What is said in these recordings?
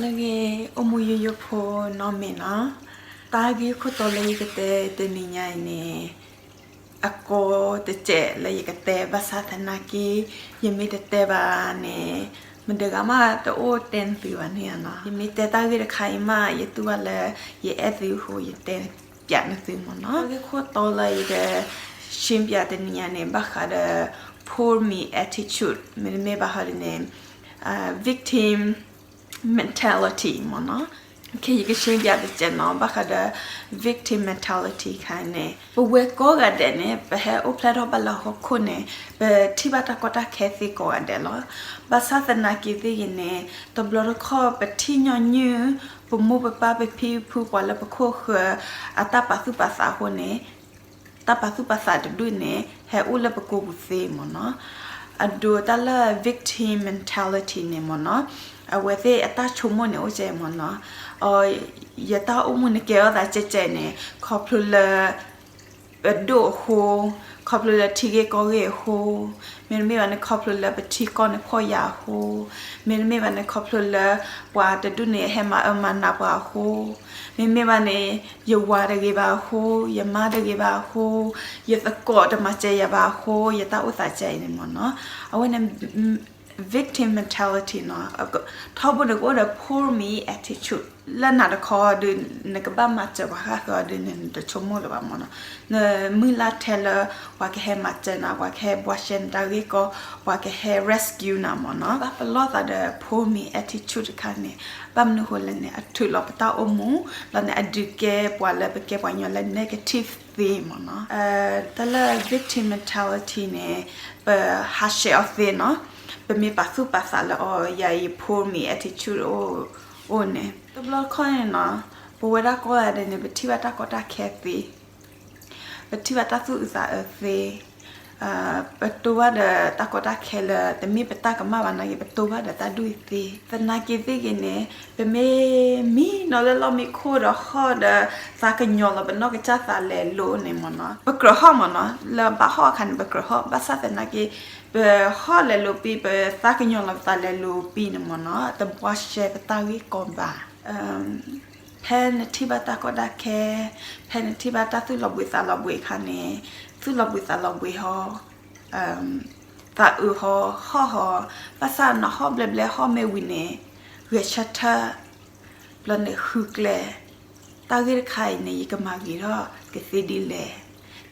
လၢအဂ့ၤ အိၣ်မူယိယိဖိနီတမံၤနီၤ, တၢ်ဂ့ၢ်ခိၣ်တီလၢယကတဲတနံၤညါအံၤန့ၣ် အကိးတစဲးလၢယကတဲ ဘၣ်ဆၣ်သနာ်က့ ယမ့ၢ်တတဲဘၣ်န့ၣ် မတၤတဂၤမးတအိၣ်တဲနသုဘၣ်န့ၣ်နီၤ. ယမ့ၢ်တဲတၢ်ဂ့ၢ်တခါအံၤမး ယတူၢ်ဘၣ်လၢ ယအဲၣ်သုအဃိ ယတဲပျးနသုမ့ၢ်နီၤ. တၢ်ဂ့ၢ်ခိၣ်တီလၢယက ရှင်းပြ တနံၤညါန့ၣ် ဘၣ်ဃးဒီး poor me attitude မ့တမ့ၢ်ဘၣ်ဃးဒ်န့ၣ် victim mentality မ့ၢ်နီၤ. ယက ရှင်းပြ တစဲးနီၤ ဘၣ်ဃးဒီး victim mentality ခါန့ၣ် ပဝဲကိးဂၤဒဲးန့ၣ် ပဟဲအိၣ်ဖျဲၣ်ထီၣ်ဘၣ်လၢဟီၣ်ခိၣ်န့ၣ် ပထံၣ်ဘၣ်တၢ်ကီတၢ်ခဲသ့ကိးဂၤဒဲးလီၤ. ဘၣ်ဆၣ်သနာ်က့သ့ၣ်ဂ့ၤန့ၣ် တဘျီတခီၣ်ပထံၣ်ညီနုၢ် ပမိၢ်ပပၢ်ပဖံပဖုပှၤလၢပခိၣ်ဃၢၤ အတၢ်ပာ်သူၣ်ပာ်သးအဃိန့ၣ် တၢ်ပာ်သူၣ်ပာ်သးတဒူၣ်န့ၣ် ဟဲအိၣ်လၢပကိာ်ပူၤသ့မ့ၢ်နီၤ. အဒိတၢ်လၢ victim mentality န့ၣ်မ့ၢ်နီၤ အဝဲသ့ၣ်အတၢ်ဆိကမိၣ်န့ၣ်အိၣ်ကဲမ့ၢ်နီၤ, ယတၢ်အိၣ်မူန့ၣ်ကဲထီၣ်သးကဲကဲန့ၣ် ခီဖျိလၢ ပဒိၣ်အဃိ, ခီဖျိလၢထံဂ့ၢ်ကီၢ်ဂ့ၢ်အဃိ, မ့တမ့ၢ်ဘၣ်န့ၣ် ခီဖျိလၢပထံကီၢ်န့ၣ်ဖှီၣ်ယာ်အဃိ, မ့တမ့ၢ်ဘၣ်န့ၣ် ခီဖျိလၢပှၤတဒူၣ်န့ၣ်ဟဲမၤအၢမၤနးပှၤအဃိ, မ့မ့ၢ်ဘၣ်န့ၣ် ယဝၤတဂ့ၤဘၣ်အဃိ, ယမါတဂ့ၤဘၣ်အဃိ, ယသကိးတမၤစၢၤယၤဘၣ်အဃိ ယတၢ်အိၣ်သးကဲအံၤန့ၣ်မ့ၢ်နီၤ. အဝဲန့ၣ် victim mentality နီၤ, ထီဘိန့ၣ်ကအိၣ်ဒီး poor me attitude လၢနၤတခီဒုး နကဘၣ်မၤစၢၤပှၤဃၣ်ဃၢၤအီၤဒုးန့ၣ် နတဆိကမိၣ်လၢၤဘၣ်မ့ၢ်နီၤ. နမုၢ်လၢ်ထဲလၢ ပှၤကဟဲမၤစၢၤနၤ, ပှၤကဟဲဘှါရှဲနတၢ်ဂ့ၢ်ကီ, ပှၤကဟဲ rescue နၤမ့ၢ်နီၤ. ဘၣ်ပလီၢ်သးဒီး poor me attitude တခါန့ၣ် ဘၣ်မနုၤဃိလဲၣ်န့ၣ် အထုးလီၤပတၢ်အိၣ်မူ လီၤန့ၣ် အဒုးကဲပှၤလၢပကဲပှၤကညီလၢ negative သ့မ့ၢ်နီၤ. တၢ်လၢ victim mentality န့ၣ် ပဟးဆှဲးအီၤသ့နီၤ, ပမ့ၢ်ပာ်သူၣ်ပာ်သးလၢအီၤ ယၤအံၤ poor me attitude အိၣ်န့ၣ် တဘျီတခီၣ်န့ၣ်နီၤ, ပဝဲဒၣ်ကိးဂၤဒဲးန့ၣ် ပထံၣ်ဘၣ်တၢ်ကီတၢ်ခဲသ့, ပထံၣ်ဘၣ်တၢ်သူၣ်အုးသးအုးသ့, ပတိၢ်ဘၣ်ဒီးတၢ်ကီတၢ်ခဲလၢ တမ့ၢ်ပတၢ်ကမၣ်ဘၣ်နာ်က့ ပတိၢ်ဘၣ်ဒီးတၢ်ဒူၣ်အံၤသ့. သနာ်က့သ့ၣ်ဂ့ၤန့ၣ် ပမ့ၢ်မံနီၤလၢလီၢ်မံခိၣ်ဒီးဟီၣ်ဒီး သးကညီၤလီၤပနီၢ်ကစၢ်သးလဲၤလိၤန့ၣ်မ့ၢ်နီၤ, ပကြၢးဟီၣ်မ့ၢ်နီၤ, လၢဘၣ်ဟီၣ်အခါန့ၣ် ပကြၢးဟီၣ်, ဘၣ်ဆၣ်သနာ်က့ ပဟီၣ်လဲၤလိၤပံၤ ပသးကညီၤလီၤပသးလဲၤလိၤပံၤန့ၣ်မ့ၢ်နီၤ, တဘှါရှဲပတၢ်ဂ့ၢ်ကီဘၣ်. ဖဲနထံၣ်ဘၣ်တၢ်ကီတၢ်ခဲ, ဖဲနထံၣ်ဘၣ်တၢ်သူၣ်လီၤဘှံးသးလီၤဘှံးအခါန့ၣ်, သူၣ်လီၤဘှံးသးလီၤဘှံးဟီ, သးအုးဟီ, ဟီၣ်ဟီ, ဘၣ်ဆၣ်နဟီၣ်ဘျဲဘျဲဟီၣ်မ့ၢ်ဝံၤန့ၣ် ဂဲၤဆၢထၢၣ်, ဘျီန့ၣ်ဃုကျဲ, တၢ်ဂ့ၢ်တခါအံၤန့ၣ် ယကမၤဂ့ၤထီၣ်ကသ့ဒ်လဲၣ်,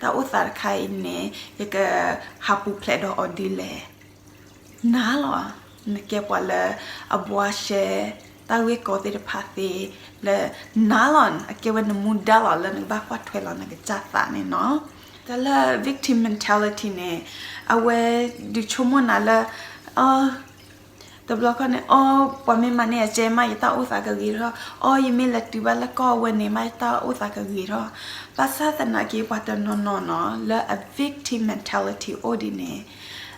တၢ်အိၣ်သးတခါအံၤန့ၣ် ယကဟးပူၤဖျဲးဒီးအီၤဒ်လဲၣ်. နၤလီၤ, နကဲပှၤလၢအဘှါရှဲ တၢ်ဂ့ၢ်ကီသ့ၣ်တဖၣ်သ့, လၢနၤလီၤ, အကဲဝဲနမူဒါလီၤ လၢနကဘၣ်ကွၢ်ထွဲလီၤနကစၢ်သးန့ၣ်နီၤ. တၢ်လၢ victim mentality န့ၣ် အဝဲဒုးဆိကမိၣ်နၤလၢ တဘျီခီန့ၣ် အီ ပှၤမ့ၢ်မၤန့ၢ်အကဲမး ယတၢ်အိၣ်သးကဂ့ၤထီၣ်, အီ ယမ့ၢ်လဲၤတုၤဘၣ်လၢကီၢ်အဝဲန့ၣ်မး ယတၢ်အိၣ်သးကဂ့ၤထီၣ်. ဘၣ်ဆၣ်သနာ်က့ ပှၤတနီၤနီၤနီၤ လၢအ victim mentality အိၣ်ဒ်န့ၣ်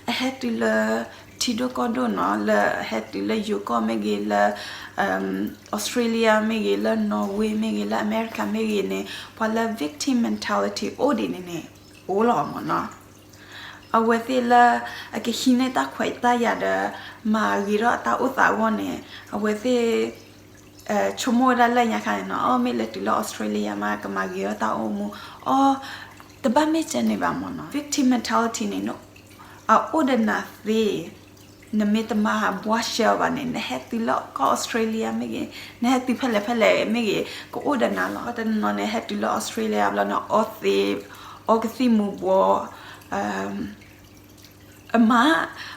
အဟဲတုၤလၢထံဒိၣ်ကီၢ်ဒိၣ်နီၤ, လၢအဟဲတုၤလၢယိၤကီၢ်မ့ၢ်ဂ့ၤ, လၢ Australia မ့ၢ်ဂ့ၤ, လၢ Norway မ့ၢ်ဂ့ၤ, လၢ America မ့ၢ်ဂ့ၤန့ၣ် ပှၤလၢ victim mentality အိၣ်ဒ်န့ၣ်န့ၣ် အိၣ်လီၤမ့ၢ်နီၤ. အဝဲသ့ၣ်လၢအကဟံးန့ၢ်တၢ်ခွဲးတၢ်ယာ်ဒီး မၤဂ့ၤထီၣ်အတၢ်အိၣ်သးအဂီၢ်န့ၣ် အဝဲသ့ၣ် ဆိကမိၣ်ဝဲဒၣ်လၢညါခါန့ၣ်နီၤ, အီ မ့ၢ်လဲၤတုၤလၢ Australia မး ကမၤဂ့ၤထီၣ်တၢ်အိၣ်မူ, အီ တဘၣ်မ့ၢ်ကဲန့ၣ်ဘၣ်မ့ၢ်နီၤ. victim mentality န့ၣ် အအိၣ်ဒီးနၤသ့, နမ့ၢ်တမၤဘှါရှဲအီၤဘၣ်န့ၣ် နဟဲတုၤလၢကီၢ် Australia မ့ၢ်ဂ့ၤ, နဟဲတုၤဖဲလဲၣ်ဖဲလဲၣ်မ့ၢ်ဂ့ၤ ကအိၣ်ဒီးနၤလီၤ. တနီၤန့ၣ် ဟဲတုၤလၢ Australia ဘျီန့ၣ် အီသံး, အီကသံၣ်မူၤဘှီး, အမၤ,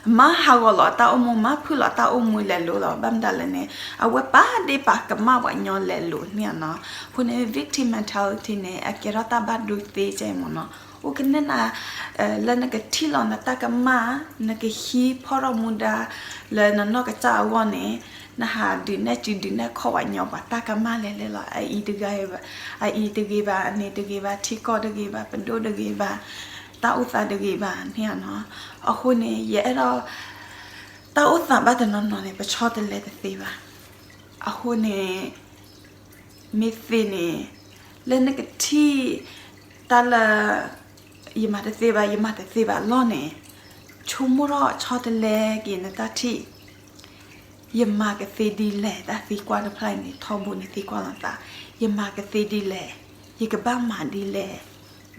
အမၤဟးဂီၤလီၤအတၢ်အိၣ်မူ, မၤဖုၣ်လီၤအတၢ်အိၣ်မူလဲၤလိၤလီၤ. ဘၣ်မတၤလဲၣ်န့ၣ် အဝဲပာ်ဒ့ၣ်ပာ်ကမၣ်ပှၤကညီလဲၤလိၤန့ၣ်နီၤ. အဃိန့ၣ် victim mentality န့ၣ် အကဲထီၣ်တၢ်ဘၣ်ဒိသ့ကဲမ့ၢ်နီၤ. အိၣ်ကနဲၣ်နၤ လၢနကထံၣ်လီၤနတၢ်ကမၣ်, နကဟံးဖီၣ်ထီၣ်မူဒါ လၢနနီၢ်ကစၢ်အဂီၢ်န့ၣ် နဟးဒုးနဲၣ်စုဒုးနဲၣ်ခီၣ်ပှၤကညီပှၤတၢ်ကမၣ်လဲၤလဲၤလီၤ. အအံၤတဂ့ၤဘၣ်, အအံၤတဂ့ၤဘၣ်, အန့ၣ်တဂ့ၤဘၣ်, ထံကီၢ်တဂ့ၤဘၣ်, ပဒိၣ်တဂ့ၤဘၣ်, တၢ်အိၣ်သးတဂ့ၤဘၣ်န့ၣ်နီၤ. အဃိန့ၣ် ယအဲၣ်ဒိး တၢ်အိၣ်သးဘၣ်တနီၤနီၤန့ၣ် ပဆီတလဲတသ့ဘၣ်. အဃိန့ၣ် မ့ၢ်သ့န့ၣ် လၢနကထံၣ်တၢ်လၢ ယမၤတသ့ဘၣ် ယမၤတသ့ဘၣ်လီၢ်န့ၣ် ဆိကမိၣ်ထီၣ်ဆီတလဲက့ၤနတၢ်ထံၣ် ယမၤကသ့ဒ်လဲၣ်, တၢ်သံကွၢ်တဖျၢၣ်အံၤန့ၣ် ထီဘိန့ၣ်သံကွၢ်လီၤသး, ယမၤကသ့ဒ်လဲၣ်, ယကဘၣ်မၤဒ်လဲၣ်.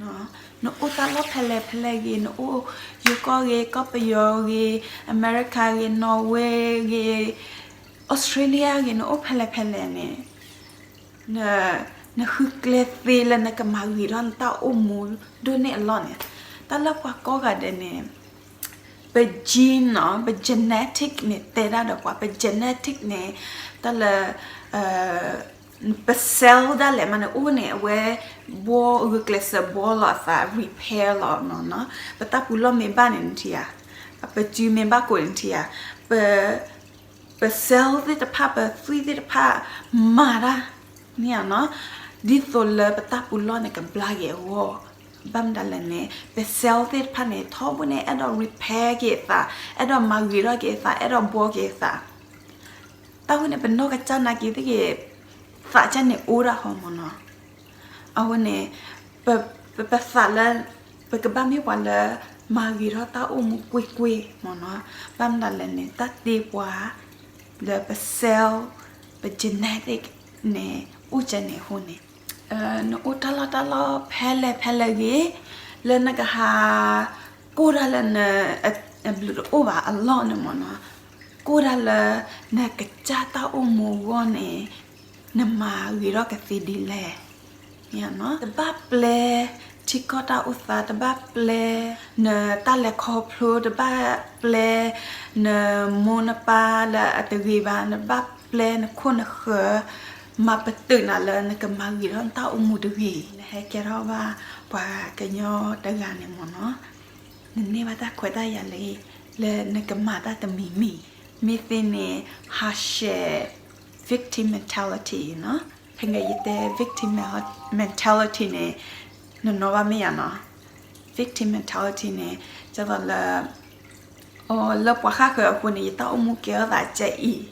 နအိၣ်တၢ်လီၢ်ဖဲလဲၣ်ဖဲလဲၣ်ဂ့ၤ, နအိၣ်ယိၤကီၢ်ဂ့ၤ, ကီၢ်ပယီၤဂ့ၤ, အမဲရကၤဂ့ၤ, နီၣ်ဝ့ဂ့ၤ, အီစထြ့လယါဂ့ၤ, နအိၣ်ဖဲလဲၣ်ဖဲလဲၣ်န့ၣ် နဃုကျဲသ့လၢနကမၤဂ့ၤထီၣ်နတၢ်အိၣ်မူဒိၣ်န့ၢ်အလီၢ်န့ၣ်, တၢ်လၢပှၤကိးဂၤဒဲးန့ၣ် ပ gene နီၤ, ပ genetic န့ၣ် တဲဒၣ်ဒီးပှၤ, ပ genetic န့ၣ် တၢ်လၢ ပ cell ဒၣ်လဲာ်မးန့ၣ် အိၣ်န့ၣ် အဝဲ ဘှီ ဂုာ်ကျဲးစၢးဘှီလီၤအသး repair လီၤနီၤ, ပတၢ်ပူၤလီၢ်မ့ၢ်ဘၣ်န့ၣ်နထံၣ်ဧါ, ပစုမ့ၢ်ဘၣ်ကိးန့ၣ်နထံၣ်ဧါ, ပ ပ cell သ့ၣ်တဖၣ် ပသွံၣ်သ့ၣ်တဖၣ် မၤတၢ် မ့ၢ်ဧါနီၤ, ဒ်သိးလၢပတၢ်ပူၤလီၢ်န့ၣ်ကဘျါက့ၤအဂီၢ်, ဘၣ်မတၤလဲၣ်န့ၣ် ပ cell သ့ၣ်တဖၣ်န့ၣ် ထီဘိန့ၣ် အဲၣ်ဒိး repair က့ၤအသး, အဲၣ်ဒိးမၤဂ့ၤထီၣ်က့ၤအသး, အဲၣ်ဒိးဘှီက့ၤအသး, တၢ်ဝဲန့ၣ် ပနီၢ်ကစၢ်နာ်က့ၤသ့ၣ်ဂ့ၤ, သးကစၢ်န့ၣ်အိၣ်ဒၣ်ဟီမ့ၢ်နီၤ, အဝဲန့ၣ် ပ ပသးလၢ ပကဘၣ်မ့ၢ်ပှၤလၢ မၤဂ့ၤထီၣ်တၢ်အိၣ်မူကွ့ၢ်ကွ့ၢ်မ့ၢ်နီၤ, ဘၣ်မတၤလဲၣ်န့ၣ် တၢ်တ့ပှၤ လၢပ cell ပ genetic န့ၣ် အိၣ်ကဲန့ၣ်အဃိန့ၣ်, နအိၣ်တၢ်လီၢ်တၢ်လီၢ်ဖဲလဲၣ်ဖဲလဲၣ်ဂ့ၤ, လၢနကဟး ကိၢ်တၢ်လၢန အဘျုးတအိၣ်ဘၣ်အလီၢ်န့ၣ်မ့ၢ်နီၤ, ကိၢ်တၢ်လၢ နကစၢ်တၢ်အိၣ်မူအဂီၢ်န့ၣ် နမၤဂ့ၤထီၣ်ကသ့ဒ်လဲၣ်, တဘၣ်ပျဲ ထံကီၢ်တၢ်အိၣ်သး, တဘၣ်ပျဲ နတၢ်လဲၤခီဖျိ, တဘၣ်ပျဲ နမိၢ်နပၢ်လၢအတဂ့ၤဘၣ်, နတဘၣ်ပျဲနခိၣ်နဃၢၤ, မၤပတုာ်နၤလၢနကမၤဂ့ၤထီၣ်နတၢ်အိၣ်မူတဂ့ၤ, နဟဲကဲထီၣ်ဘၣ်ပှၤကညီတဂၤန့ၣ်မ့ၢ်နီၤ, နန့ၢ်ဘၣ်တၢ်ခွဲးတၢ်ယာ်လၢ လၢနကမၤတၢ်တမံၤမံၤ, မ့ၢ်သ့န့ၣ် ဟးဆှဲး victim mentality နီၤ, ဖဲန့ၣ်ယတဲ victim mentality န့ၣ် နနီၢ်ဘၣ်မ့ၢ်ယါနီၤ, victim mentality န့ၣ် ကသိးလၢ အီၤ လၢပှၤဃၣ်ဃၢၤအဃိန့ၣ် ယတၢ်အိၣ်မူကဲထီၣ်သးကဲအံၤ,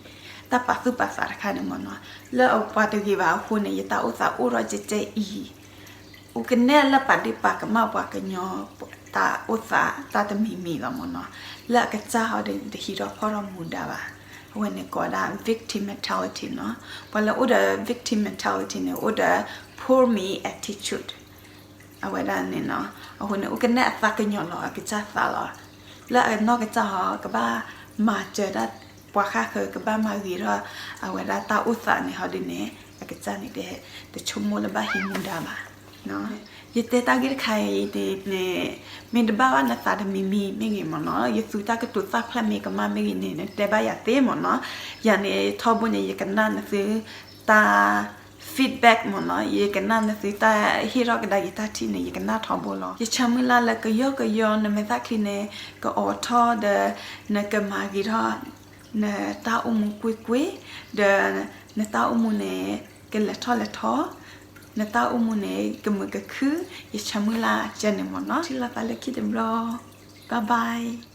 တၢ်ပာ်သူၣ်ပာ်သးတခါန့ၣ်မ့ၢ်နီၤ, လၢအပှၤတဂ့ၤဘၣ်အဃိန့ၣ် ယတၢ်အိၣ်သးအိၣ်ထီၣ်ကဲကဲအံၤ, အိၣ်ကနဲလၢပာ်ဒ့ၣ်ပာ်ကမၣ်ပှၤကညီ တၢ်အိၣ်သးတၢ်တမံၤမံၤလီၤမ့ၢ်နီၤ, လၢအကစၢ်ဟီဒ်န့ၣ် တဟံးထီၣ်ဖီၣ်ထီၣ်မူဒါဘၣ်, အဝဲန့ၣ်ကိးဝဲဒၣ် victim mentality နီၤ, ပှၤလၢအိၣ်ဒီး victim mentality န့ၣ် အိၣ်ဒီး poor me attitude အဝဲဒၣ်န့ၣ်နီၤ, အဃိန့ၣ် အိၣ်ကနဲအသးကညီၤလီၤအကစၢ်သးလီၤ, လၢအနီၢ်ကစၢ်ဟီ ကဘၣ်မၤစၢၤဒၣ်ပှၤဃၣ်ဃၢၤ ကဘၣ်မၤဂ့ၤထီၣ် အဝဲဒၣ်တၢ်အိၣ်သးန့ၣ်ဟီဒ်န့ၣ် အကစၢ်န့ၣ်တဲ တဆိကမိၣ်လၢဘၣ်ဟံးမူဒါဘၣ်. ယတဲတၢ်ဂ့ၢ်တခါအံၤန့ၣ် မ့ၢ်တဘၣ်ဘၣ်နသးတမံၤမံၤမ့ၢ်ဂ့ၤမ့ၢ်နီၤ, ယသူတၢ်ကတိၤသၣ်ဖျါမ့ၢ်ကမၣ်မ့ၢ်ဂ့ၤန့ၣ် နတဲဘၣ်ယၤသ့မ့ၢ်နီၤ, ယၤန့ၣ်ထီဘိန့ၣ် ယကနၣ်နသုတၢ် feedback မ့ၢ်နီၤ, ယကနၣ်နသုတၢ်ဟ့ၣ်ထီၣ်ကဒါက့ၤတၢ်ထံၣ်န့ၣ် ယကနၣ်ထီဘိလီၤ. ယဆၢမုၢ်လၢ်လၢကယီကယီနမဲာ်ချံန့ၣ် ကအိးထီၣ်ဒီး နကမၤဂ့ၤထီၣ် နတၢ်အိၣ်မူကွ့ၢ်ကွ့ၢ်, ဒီးနတၢ်အိၣ်မူန့ၣ် ကလဲၤထီၣ်လဲၤထီ, နတၢ်အိၣ်မူန့ၣ် ကမုာ်ကခု, ယဆၢမုၢ်လၢ်ကဲန့ၣ်မ့ၢ်နီၤ, ထံၣ်လိာ်သးလၢခံတဘျီ, bye bye.